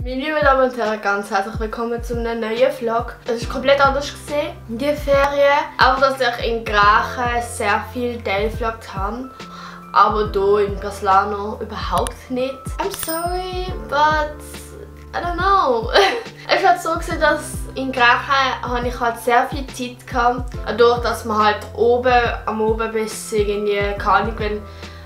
Meine lieben Damen und Herren, ganz herzlich willkommen zu einem neuen Vlog. Es ist komplett anders gesehen in die Ferien. Auch dass ich in Griechen sehr viele Teilvlogs habe. Aber hier in Caslano überhaupt nicht. I'm sorry, but I don't know. Es hat so gesehen, dass in Griechen habe ich halt sehr viel Zeit gehabt. Dadurch, dass wir halt am Oben bis irgendwie, keine Ahnung, wenn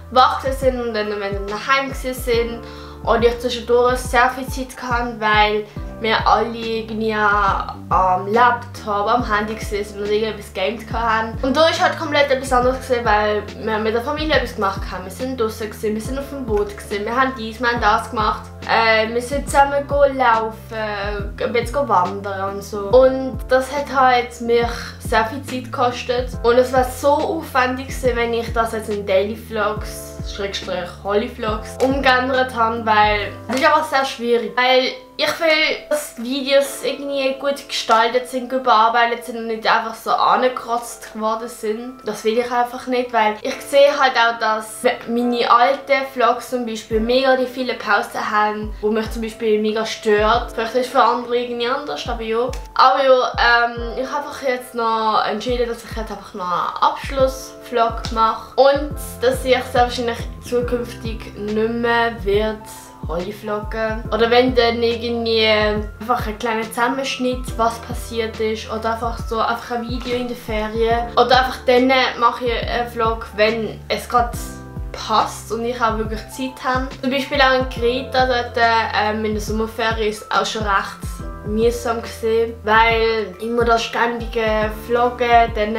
wach sind und dann, wenn wir daheim sind. Und ich zwischendurch sehr viel Zeit hatte, weil wir alle irgendwie am Laptop, am Handy waren und irgendetwas gamed hatten. Und da ist halt komplett etwas anderes gewesen, weil wir mit der Familie etwas gemacht haben. Wir sind draußen, wir sind auf dem Boot, wir haben dies, wir haben das gemacht. Wir sind zusammen laufen, jetzt wandern und so. Und das hat halt mich sehr viel Zeit gekostet. Und es war so aufwendig gewesen, wenn ich das jetzt in Daily Vlogs Holy Vlogs umgeändert habe, weil es ist einfach sehr schwierig. Weil ich will, dass die Videos irgendwie gut gestaltet sind, gut bearbeitet sind und nicht einfach so angekratzt geworden sind. Das will ich einfach nicht, weil ich sehe halt auch, dass meine alten Vlogs zum Beispiel mega die viele Pausen haben, wo mich zum Beispiel mega stört. Vielleicht ist es für andere irgendwie anders, aber ja. Aber ja, ich habe einfach jetzt noch entschieden, dass ich jetzt einfach noch einen Abschlussvlog mache und dass ich sehr wahrscheinlich zukünftig nicht mehr wird Holy vloggen. Oder wenn dann irgendwie einfach ein kleiner Zusammenschnitt, was passiert ist. Oder einfach so ein Video in der Ferien. Oder einfach dann mache ich einen Vlog, wenn es gerade passt und ich auch wirklich Zeit habe. Zum Beispiel auch in Kreta dort in der Sommerferien ist auch schon recht mühsam gewesen, weil immer das ständige Vloggen, dann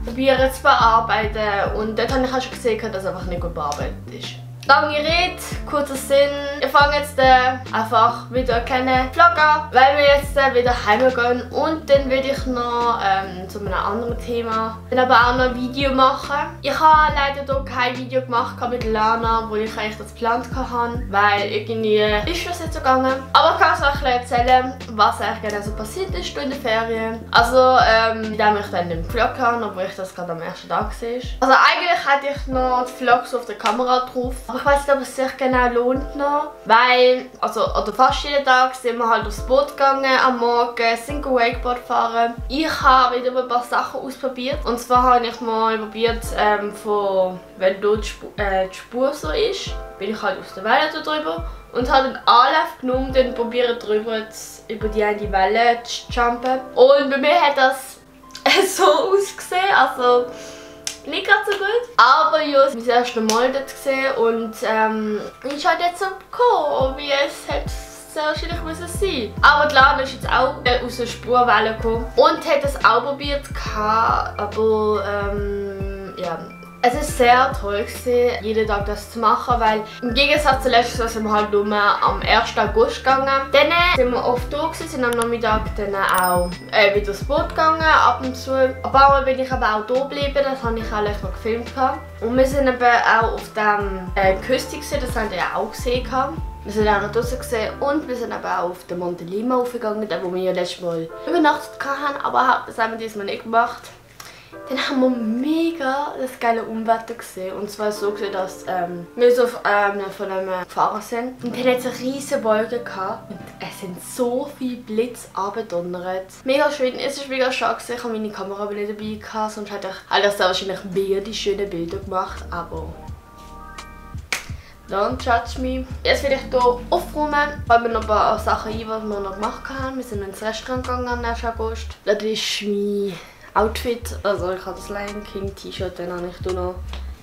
probieren zu bearbeiten und dort habe ich auch schon gesehen, dass es einfach nicht gut bearbeitet ist. Lange Rede, kurzer Sinn. Wir fangen jetzt einfach wieder einen kleinen Vlog an, weil wir jetzt wieder heimgehen und dann will ich noch zu einem anderen Thema dann aber auch noch ein Video machen. Ich habe leider hier kein Video gemacht mit Lana, wo ich eigentlich das geplant hatte, weil irgendwie ist das nicht so gegangen. Aber ich kann es euch erzählen, was eigentlich genau so passiert ist in den Ferien. Also, da ich dann im Vlog habe, obwohl ich das gerade am ersten Tag sehe. Also eigentlich hätte ich noch die Vlogs auf der Kamera drauf. Ich weiß nicht, ob es sich genau lohnt noch, weil, oder fast jeden Tag sind wir halt aufs Boot gegangen am Morgen, sind Wakeboard fahren. Ich habe wieder ein paar Sachen ausprobiert. Und zwar habe ich mal probiert, wenn dort die Spur so ist, bin ich halt aus der Welle drüber und habe den Anlauf genommen, dann probiert drüber über die eine Welle zu jumpen. Und bei mir hat das so ausgesehen, also nicht ganz so gut. Aber ja, es war das erste Mal dort gesehen und ich habe jetzt so gekommen, wie es hätte sehr wahrscheinlich müssen sein. Aber klar, ist jetzt auch aus der Spurwelle gekommen und hat es auch probiert, aber ja. Es war sehr toll gewesen, jeden Tag das zu machen, weil im Gegensatz zu letztes Jahr sind wir halt nur am 1. August gegangen. Dann sind wir oft da gewesen, sind am Nachmittag dann auch wieder ins Boot gegangen, ab und zu. Ein paar Mal bin ich aber auch da geblieben, das habe ich auch noch gefilmt. Und wir sind eben auch auf dem Küste gewesen, das habt ihr ja auch gesehen. Wir sind auch noch draußen gesehen und wir sind aber auch auf den Monte Lima aufgegangen, wo wir ja letztes Mal übernachtet haben, aber das haben wir diesmal nicht gemacht. Dann haben wir mega das geile Unwetter gesehen. Und zwar so gesehen, dass wir so von einem gefahren sind. Und dann hat es eine riesige Wolke gehabt. Und es sind so viele Blitze abgedonnert. Mega schön. Es ist mega schade gewesen. Ich habe meine Kamera aber nicht dabei gehabt. Sonst hätte ich da wahrscheinlich mega die schönen Bilder gemacht. Aber don't judge me. Jetzt will ich hier aufräumen, weil wir noch ein paar Sachen ein, was wir noch gemacht haben. Wir sind ins Restaurant gegangen am 1. August. Das ist mein Outfit, also ich habe das Lion King T-Shirt, dann habe ich hier noch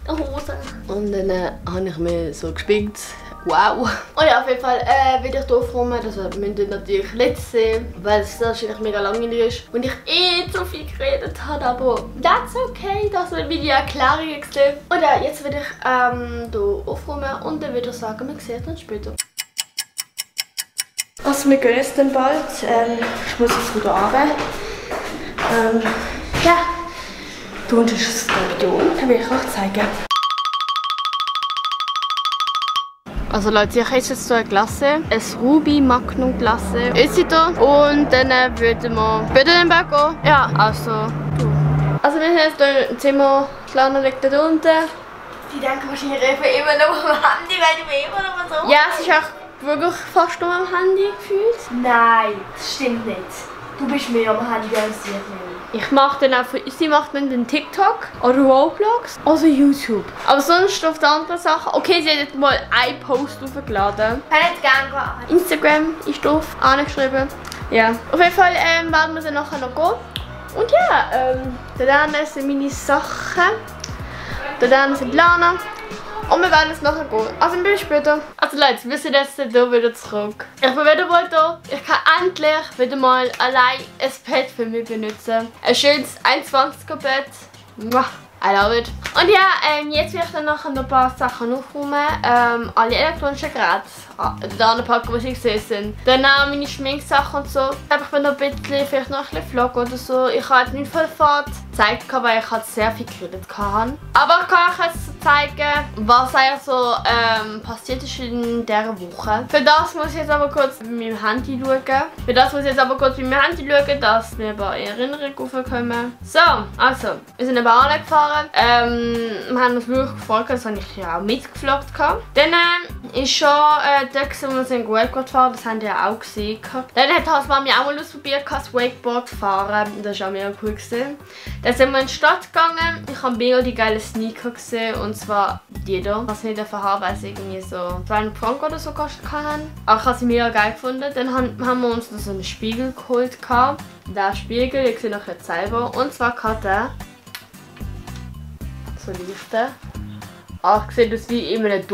eine Hose und dann habe ich mir so gespinkt. Wow! Und ja, auf jeden Fall will ich hier aufräumen, das müsst ihr natürlich nicht sehen, weil es wahrscheinlich mega langweilig ist und ich zu viel geredet habe, aber that's okay, das sind meine Erklärungen gesehen. Und ja, jetzt will ich hier aufräumen und dann würde ich sagen, wir sehen uns später. Also wir gehen jetzt dann bald, ich muss jetzt wieder runter. Ja, da unten ist das hier unten, will ich euch zeigen. Also Leute, ich esse jetzt hier eine Glasse, ein Ruby Magnum Glasse. Ist sie da? Und dann würden wir in den Berg gehen. Ja, also Also wir sind jetzt hier im Zimmer, Lana liegt da unten. Die denken wahrscheinlich immer noch am Handy, weil die immer noch so. Ja, es ist auch wirklich fast nur am Handy gefühlt. Nein, das stimmt nicht. Du bist mehr am Handy als ich. Ich mache dann auch, sie macht dann den TikTok oder Roblox, also YouTube. Aber sonst auf die anderen Sachen. Okay, sie hat jetzt mal einen Post hochgeladen. Ich hätte gerne Instagram ist drauf angeschrieben. Ja. Auf jeden Fall werden wir dann nachher noch gehen. Und ja, dann sind meine Sachen. Dann sind Lana. Und wir werden jetzt nachher gehen. Also bis später. Also Leute, wir sind jetzt hier wieder zurück. Ich bin wieder mal da. Ich kann endlich wieder mal allein ein Bett für mich benutzen. Ein schönes 21er Bett. I love it. Und ja, jetzt werde ich dann nachher noch ein paar Sachen aufräumen. Alle elektronischen Geräte da packen, was ich gesehen sind. Dann auch meine Schminksachen und so. Ich bin noch ein bisschen, vielleicht noch ein bisschen Vlog oder so. Ich habe jetzt nicht voll Fahrt gezeigt, weil ich halt sehr viel geredet hatte. Aber ich kann euch jetzt zeigen, was eigentlich so passiert ist in dieser Woche. Für das muss ich jetzt aber kurz mit meinem Handy schauen. Dass mir ein paar Erinnerungen aufkommen. So, also, wir sind eben angefahren. Wir haben uns wirklich gefragt, das habe ich ja auch mitgeflogen. Dann ist schon dort, wo wir sind Wakeboard fahren, das haben die ja auch gesehen. Dann hat Hans Mami auch mal ausprobiert, das Wakeboard fahren. Das war auch mega cool gewesen. Dann sind wir in die Stadt gegangen. Ich habe mega die geile Sneaker gesehen, und zwar die hier. Was nicht davon haben, weil sie irgendwie so 200 Franken oder so gekostet haben. Aber ich habe sie mega geil gefunden. Dann haben wir uns noch so einen Spiegel geholt. Der Spiegel, ich sehe noch jetzt selber. Und zwar kann der so leuchten. Sieht aus wie in einem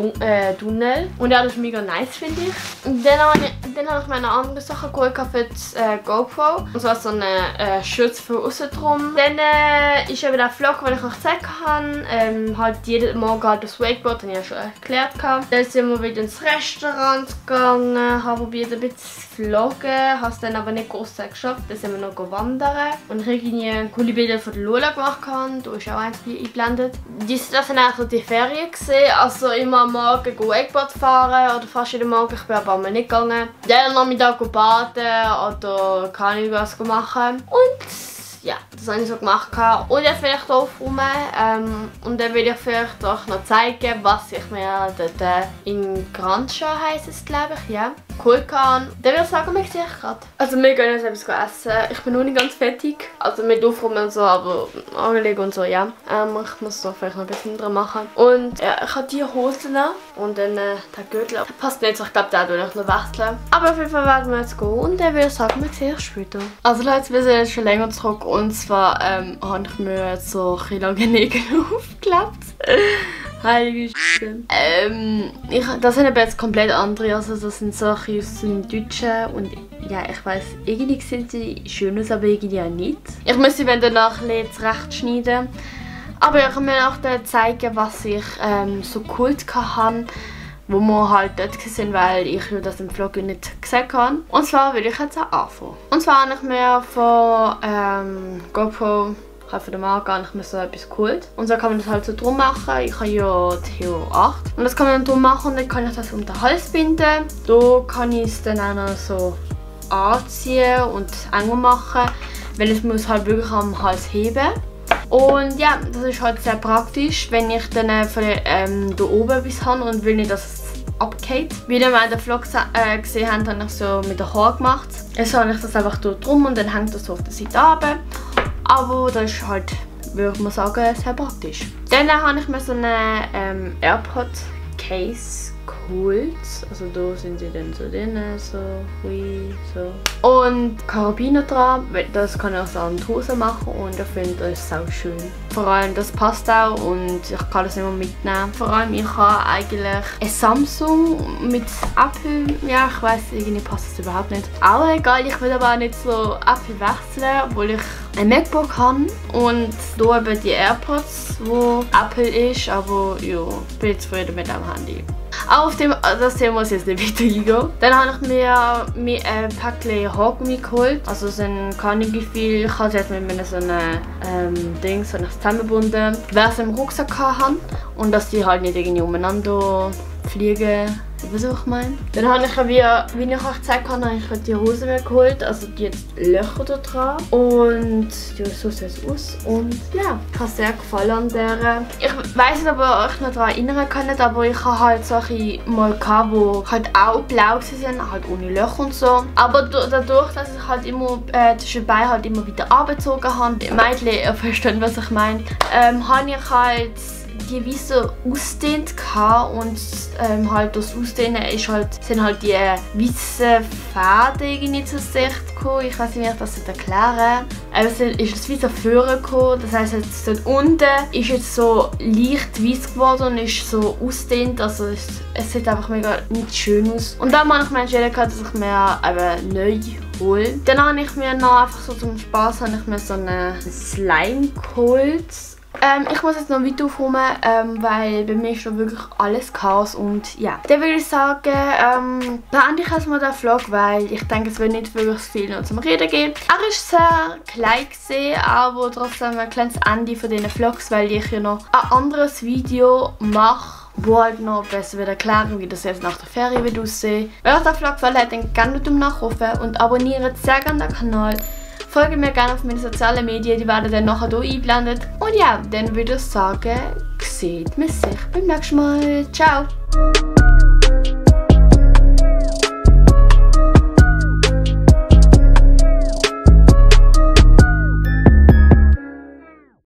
Tunnel. Und ja, das ist mega nice, finde ich. Und dann habe ich mir eine andere Sache geholt für das GoPro. Und zwar so einen Schutz für außen drum. Dann ist eben der Vlog, den ich noch gezeigt habe. Halt jeden Morgen halt das Wakeboard, den ich ja schon erklärt habe. Dann sind wir wieder ins Restaurant gegangen, haben probiert ein bisschen zu vloggen, habe es dann aber nicht großartig geschafft. Dann sind wir noch wandern. Und ich habe irgendwie coole Bilder von der Lola gemacht. Da ist auch eins eingeblendet. Das sind auch so die Ferien gesehen, also immer am Morgen Wakeboard fahren oder fast jeden Morgen. Ich bin aber mal nicht gegangen. Dann am Nachmittag baden oder kann ich was machen. Und ja, das habe ich so gemacht. Und jetzt will ich hier aufräumen und dann will ich vielleicht auch noch zeigen, was ich mir dort in Grancha heisst es, glaube ich, ja, cool kann. Dann würde ich sagen, wir sehen gerade. Also wir gehen jetzt etwas essen. Ich bin noch nicht ganz fertig. Also mit aufräumen und so, aber angelegen und so, ja. Ich muss da vielleicht noch ein bisschen dran machen. Und ja, ich habe die Hosen und dann der Gürtel. Der passt nicht so, ich glaube, den würde ich noch wechseln. Aber auf jeden Fall werden wir jetzt gehen und dann würde ich sagen, wir sehen uns später. Also Leute, wir sind jetzt schon länger zurück. Und zwar habe ich mir jetzt so ein bisschen lange Nägel aufgeklappt. Heilige Scheiße. Das sind aber jetzt komplett andere. Also das sind Sachen aus dem Deutschen. Und ja, ich weiss, irgendwie sind sie schön aus, aber irgendwie auch nicht. Ich muss sie danach ein bisschen zurechtschneiden. Aber ich kann mir auch zeigen, was ich so geholt habe, wo wir halt dort sind, weil ich das im Vlog nicht gesagt habe. Und zwar will ich jetzt auch anfangen. Und zwar habe ich mir von GoPro von der Marke habe ich mir so etwas geholt. Und so kann man das halt so drum machen. Ich habe ja die Hero 8. Und das kann man dann drum machen und dann kann ich das um den Hals binden. Da kann ich es dann auch noch so anziehen und enger machen, weil es muss halt wirklich am Hals heben. Und ja, das ist halt sehr praktisch, wenn ich dann von da oben etwas habe und will nicht, dass es abgeht. Wie ihr mal in den Vlog gesehen habt, habe ich so mit den Haaren gemacht. Also habe ich das einfach dort drum und dann hängt das so auf der Seite runter. Aber das ist halt, würde man sagen, sehr praktisch. Dann habe ich mir so einen AirPod-Case geholt. Also da sind sie dann so drin, so, hui, so. Und Karabiner dran, das kann ich auch so an die Hose machen und ich finde das sau schön. Vor allem das passt auch und ich kann das immer mitnehmen. Vor allem ich habe eigentlich ein Samsung mit Apple, ja ich weiss, irgendwie passt das überhaupt nicht. Aber egal, ich will aber auch nicht so Apple wechseln, obwohl ich ein MacBook habe und hier eben die AirPods, wo Apple ist, aber ja, ich bin jetzt zufrieden mit dem Handy. Auch auf das Thema muss ich jetzt nicht weiter eingehen. Dann habe ich mir ein Päckchen Haargummi geholt. Also es sind gar nicht viel. Ich habe es jetzt mit so einem Ding so zusammengebunden, weil ich es im Rucksack hatte und dass die halt nicht irgendwie umeinander fliegen. Was ich meine? Dann habe ich wie ich euch gezeigt habe, habe ich die Hose mir geholt. Also die hat Löcher da dran. Und ja, so sieht es aus. Und ja, ich habe sehr gefallen an der. Ich weiss nicht, ob ihr euch noch daran erinnern könnt, aber ich habe halt solche mal gehabt, die halt auch blau waren, halt ohne Löcher und so. Aber dadurch, dass ich halt immer zwischen Beinen halt immer wieder abgezogen habe, die Mädchen verstehen, was ich meine, habe ich halt die wie so ausdehnt und halt das Ausdehnen ist halt, sind halt die weißen Fäden irgendwie zur Sicht gekommen. Ich weiß nicht, wie ich das erklären. Es ist es wie so vorgekommen. Das heisst, jetzt dort unten ist jetzt so leicht weiß geworden und ist so ausdehnt. Also es sieht einfach mega nicht schön aus. Und dann habe ich mir entschieden, dass ich mir eben neu hole. Dann habe ich mir noch einfach so zum Spaß so einen Slime geholt. Ich muss jetzt noch weiter aufräumen, weil bei mir ist da wirklich alles Chaos und ja. Dann würde ich sagen, beende ich erstmal den Vlog, weil ich denke, es wird nicht wirklich viel noch zum Reden geben. Er war sehr klein gewesen, aber trotzdem ein kleines Ende von diesen Vlogs, weil ich ja noch ein anderes Video mache, wo halt noch besser wird erklären, wie das jetzt nach der Ferie wird aussehen. Wenn euch der Vlog gefallen hat, dann gerne mit dem Nachrufen und abonniert sehr gerne den Kanal. Folgt mir gerne auf meine sozialen Medien, die werden dann nachher hier eingeblendet. Und ja, dann würde ich sagen, seht man sich beim nächsten Mal. Ciao!